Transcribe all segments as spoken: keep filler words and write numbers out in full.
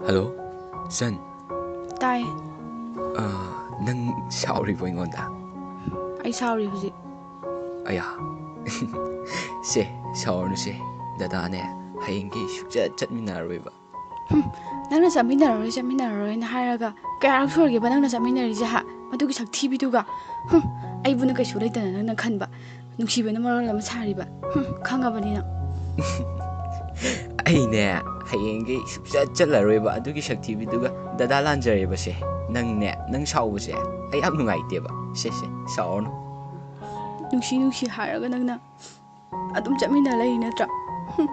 Hello, ꯆꯟ꯫ ꯇꯥꯏ꯫ ꯑ, ꯅꯪ ꯁꯥꯎꯔꯤꯕꯣ ꯑꯩꯉꯣꯟꯗ? ꯑꯩ ꯁꯥꯎꯔꯤ ꯍꯧꯖꯤꯛ꯫ ꯑꯌꯥ꯫ ꯁꯦ, ꯁꯥꯎꯔꯅꯨꯁꯦ꯫ ꯗꯗꯥꯅꯦ, ꯍꯌꯦꯡꯒꯤ ꯁꯨꯛꯆꯠ ꯆꯠꯃꯤꯟꯅꯔꯔꯣꯏꯕ꯫ ꯍꯨꯝ, ꯅꯪꯅ ꯆꯠꯃꯤꯟꯅꯔꯔꯣꯏ, ꯆꯠꯃꯤꯟꯅꯔꯔꯣꯏꯅ ꯍꯥꯏꯔꯒ ꯀꯌꯥꯔꯛ ꯁꯨꯔꯒꯦꯕ ꯅꯪꯅ ꯆꯠꯃꯤꯟꯅꯔꯤꯁꯦ, ꯍꯥ? ꯃꯗꯨꯒꯤ ꯁꯛꯊꯤꯕꯤꯗꯨꯒ꯫ ꯍꯨꯝ, ꯑꯩꯕꯨꯅ ꯀꯩꯁꯨ ꯂꯩꯇꯅ ꯅꯪꯅ ꯈꯟꯕ꯫ ꯅꯨꯡꯁꯤꯕꯅ ꯃꯔꯣꯜ ꯑꯃ ꯁꯥꯔꯤꯕ꯫ ꯍꯨꯝ, ꯈꯪꯉꯕꯅꯤ ꯅꯪ꯫ ꯑꯩꯅꯦ, ꯍꯌꯦꯡꯒꯤ ꯁꯨꯛꯆꯠ ꯆꯠꯂꯔꯣꯏꯕ ꯑꯗꯨꯒꯤ ꯁꯛꯊꯤꯕꯤꯗꯨꯒ꯫ ꯗꯗꯥ ꯂꯥꯟꯖꯔꯦꯕꯁꯦ꯫ ꯅꯪꯅꯦ, ꯅꯪ ꯁꯥꯎꯕꯁꯦ ꯑꯩ ꯌꯥꯝ ꯅꯨꯡꯉꯥꯏꯇꯦꯕ꯫ ꯁꯦ, ꯁꯦ, ꯁꯥꯎꯔꯅꯨ꯫ ꯅꯨꯡꯁꯤ ꯅꯨꯡꯁꯤ ꯍꯥꯏꯔꯒ ꯅꯪꯅ ꯑꯗꯨꯝ ꯆꯠꯃꯤꯟꯅ ꯂꯩ ꯅꯠꯇ꯭ꯔꯥ? ꯍꯨꯝ꯫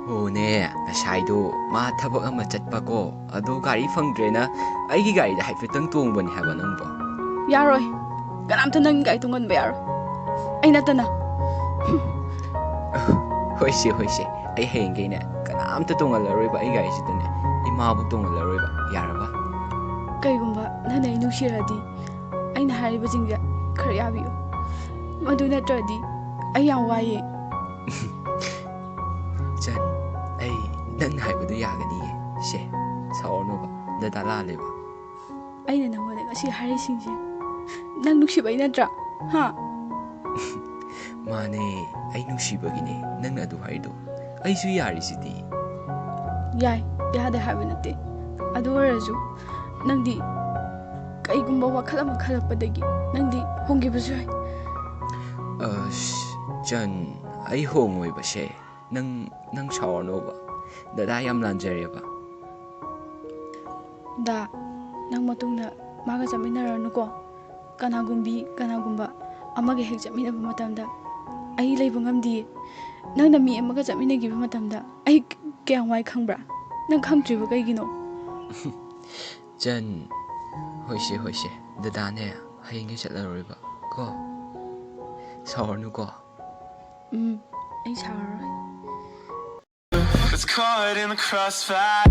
ꯑꯣꯅꯦ, ꯉꯁꯥꯏꯗꯣ ꯃꯥ ꯊꯕꯛ ꯑꯃ ꯆꯠꯄꯀꯣ, ꯑꯗꯣ ꯒꯥꯔꯤ ꯐꯪꯗ꯭ꯔꯦꯅ ꯑꯩꯒꯤ ꯒꯥꯔꯤꯗ ꯍꯥꯏꯐꯦꯠꯇꯪ ꯇꯣꯡꯕꯅꯦ ꯍꯥꯏꯕ ꯅꯪꯕꯣ꯫ ꯌꯥꯔꯣꯏ, ꯀꯅꯥꯝꯇ ꯅꯪꯒꯤ ꯒꯥꯔꯤ ꯇꯣꯡꯍꯟꯕ ꯌꯥꯔꯣꯏ, ꯑꯩ ꯅꯠꯇꯅ꯫ ꯍꯣꯏꯁꯦ, ꯍꯣꯏꯁꯦ, ꯑꯩ ꯍꯌꯦꯡꯈꯩꯅꯦ ꯀꯅꯥꯝꯇ ꯇꯣꯡꯍꯜꯂꯔꯣꯏꯕ ꯑꯩ ꯒꯥꯔꯤꯁꯤꯗꯅꯦ, ꯏꯃꯥꯕꯨ ꯇꯣꯡꯍꯜꯂꯔꯣꯏꯕ, ꯌꯥꯔꯕ? ꯀꯩꯒꯨꯝꯕ ꯅꯪꯅ ꯑꯩ ꯅꯨꯡꯁꯤꯔꯗꯤ ꯑꯩꯅ ꯍꯥꯏꯔꯤꯕꯁꯤꯡꯁꯦ ꯈꯔ ꯌꯥꯕꯤꯌꯨ, ꯃꯗꯨ ꯅꯠꯇ꯭ꯔꯗꯤ ꯑꯩ ꯌꯥꯝ ꯋꯥꯏꯌꯦ꯫ ꯆꯟ, ꯑꯩ ꯅꯪꯅ ꯍꯥꯏꯕꯗꯨ ꯌꯥꯒꯅꯤꯌꯦ꯫ ꯁꯦ, ꯁꯥꯎꯔꯅꯨꯕ, ꯗꯗꯥ ꯂꯥꯜꯂꯦꯕ꯫ ꯑꯩꯅ ꯅꯪꯉꯣꯟꯗ ꯉꯁꯤ ꯍꯥꯏꯔꯤꯁꯤꯡꯁꯦ ꯅꯪ ꯅꯨꯡꯁꯤꯕꯩ ꯅꯠꯇ꯭ꯔꯥ? ꯍꯥ? ꯃꯥꯅꯦ, ꯑꯩ ꯅꯨꯡꯁꯤꯕꯒꯤꯅꯦ ꯅꯪꯅ ꯑꯗꯨ ꯍꯥꯏꯔꯤꯗꯣ꯫ ꯑꯩꯁꯨ ꯌꯥꯔꯤꯁꯤꯗꯤ꯫ ꯌꯥꯏ, ꯌꯥꯗꯦ ꯍꯥꯏꯕ ꯅꯠꯇꯦ꯫ ꯑꯗꯨ ꯑꯣꯏꯔꯁꯨ ꯅꯪꯗꯤ ꯀꯩꯒꯨꯝꯕ ꯋꯥꯈꯜ ꯑꯃ ꯈꯜꯂꯛꯄꯗꯒꯤ ꯅꯪꯗꯤ ꯍꯣꯡꯈꯤꯕꯁꯨ ꯌꯥꯏ꯫ ꯑꯁ, ꯆꯟ, ꯑꯩ ꯍꯣꯡꯉꯣꯏꯕꯁꯦ꯫ ꯅꯪ, ꯅꯪ ꯁꯥꯎꯔꯅꯣꯕ꯫ ꯗꯗꯥ ꯌꯥꯝ ꯂꯥꯟꯖꯔꯦꯕ꯫ ꯗꯥ, ꯅꯪ ꯃꯇꯨꯡꯗ ꯃꯥꯒ ꯆꯠꯃꯤꯟꯅꯔꯅꯨꯀꯣ꯫ ꯀꯅꯥꯒꯨꯝꯕꯤ, ꯀꯅꯥꯒꯨꯝꯕ ꯑꯃꯒ ꯍꯦꯛ ꯆꯠꯃꯤꯟꯅꯕ ꯃꯇꯝꯗ ꯑꯩ ꯂꯩꯕ ꯉꯝꯗꯤꯌꯦ꯫ ꯅꯪꯅ ꯃꯤ ꯑꯃꯒ ꯆꯠꯃꯤꯟꯅꯈꯤꯕ ꯃꯇꯝꯗ ꯑꯩ ꯀꯌꯥꯝ ꯋꯥꯏ ꯈꯪꯕ꯭ꯔꯥ? ꯅꯪ ꯈꯪꯗ꯭ꯔꯤꯕ ꯀꯩꯒꯤꯅꯣ? ꯆꯟ, ꯍꯣꯏꯁꯦ, ꯍꯣꯏꯁꯦ, ꯗꯗꯥꯅꯦ ꯍꯌꯦꯡꯒꯤ ꯆꯠꯂꯔꯣꯏꯕ ꯀꯣ꯫ ꯁꯥꯎꯔꯅꯨꯀꯣ꯫ ꯎꯝ, ꯑꯩ ꯁꯥꯎꯔꯔꯣꯏ꯫ It's caught in the crossfire.